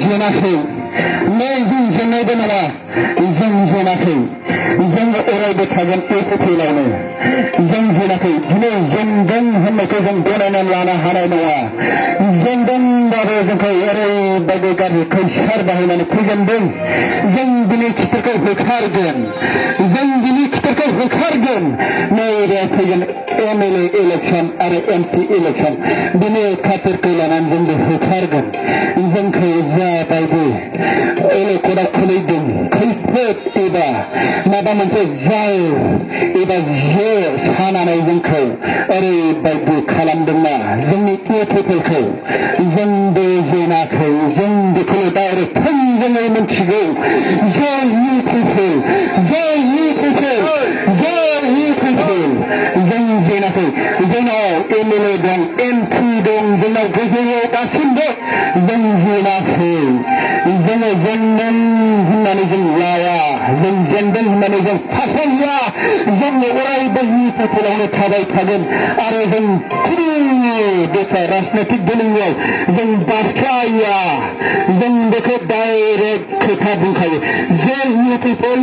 जेनाखै जों जेननायबो नङा जों जेनाखै जों अरायबो थागोन एप्रिलावनो जों जेनाखै दिनै जेनदों होननायखौ जों गनायनानै लानो हानाय नङा जेनदोंबाबो जोंखौ ओरैबायदि गाज्रि खैसार बाहायनानै फेजेनदों जों दिनै खिथेरखौ होखारगोन जों दिनै खिथेरखौ होखारगोन नैबे फैगोन एमएलए इलेक्सन आरो एमपि इलेक्सन दिनै खाथिरखौ लानानै जोंबो होखारगोन जोंखौ जाबायदि एलेकटआव खोलैदों खैफोद एबा माबा मोनसे जाय एबा जे सानानै जोंखौ ओरैबायदि खालामदोंना जोंनि इउथफोरखौ जोंबो जेनाखै जों बेखौ डाइरेक्ट थोंजोङै मिथिगौ जे इउथफोर जों जेनाखै जोंनाव एमएलए दं एमपि दं जोंनाव गोजौआव दासिमबो जों जेनाखै जोङो जेनदों होननानै जों लाया जों जेनदों होननानै जों फासाया जोंनो अरायबो इउथफोरावनो थाबाय थागोन आरो जों खुनु बेखा राजनैतिक दलियाव जों बारस्लाया जों बेखौ डाइरेक्ट खोथा बुंखायो जे इउथफोर